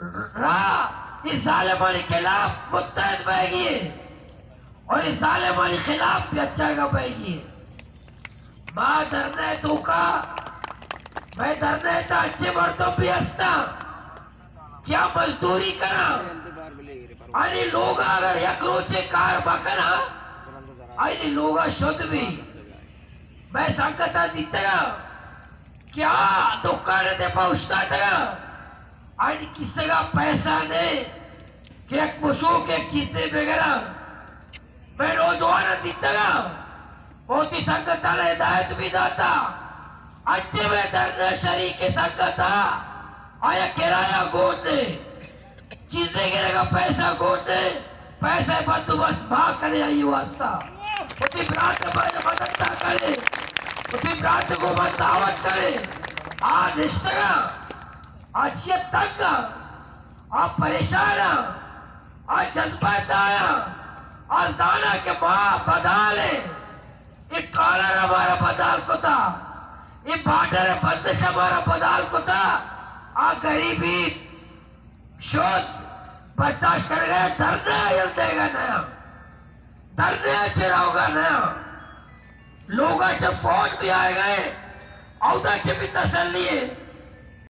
را اے ظالمانی خلاف متحد بئیگی ایں اور اے ظالمانی خلاف یکجاگہ بئیگی ایں۔ ما دھرنا ءِ توکا، مئے دھرنا ءِ تہا انچیں مردم بھی ہستاں کہ آ مزدوری کناں، آنی لوگا اگر یک روچے کار مکناں، آنی لوگا شد بھی۔ مئے سنگتاں دیتگاں کہ آ دکان ءِ دپا اوشتاتگاں، آنی کیسگا پیسہ نہ ایں کہ یک مشوک یک چیزے بگراں۔ مئے نوجواناں دیتگاں، وتی سنگتاں ہدایت بھی داتا، انچیں مئے دھرنا ءِ شریک سنگتاں، آیا کرایہ گون دے، چیزے گرگا پیسہ گون دے، پیسہ بندوبست ما کنے آئی واسطہ۔ وتی برات ءِ مدد تا کنے، وتی برات گوں ما دعوت کنے۔ آ نشتگاں، آ چیا تنگاں، آ پریشاناں، آ جذبہ دایاں، آ زاناں کہ ما بدال ایں، اے ٹرالر ءَ مارا بدال کتا، اے بارڈر ءِ بندش ءَ مارا بدال کتا، آ غریبی شد برداشت کنگا، دھرنا یل دیگا نیاں، دھرنا چہ روگا نیاں۔ لوگا چہ فون بھی آئیگا ایں، اودا چہ بھی تسلی ایں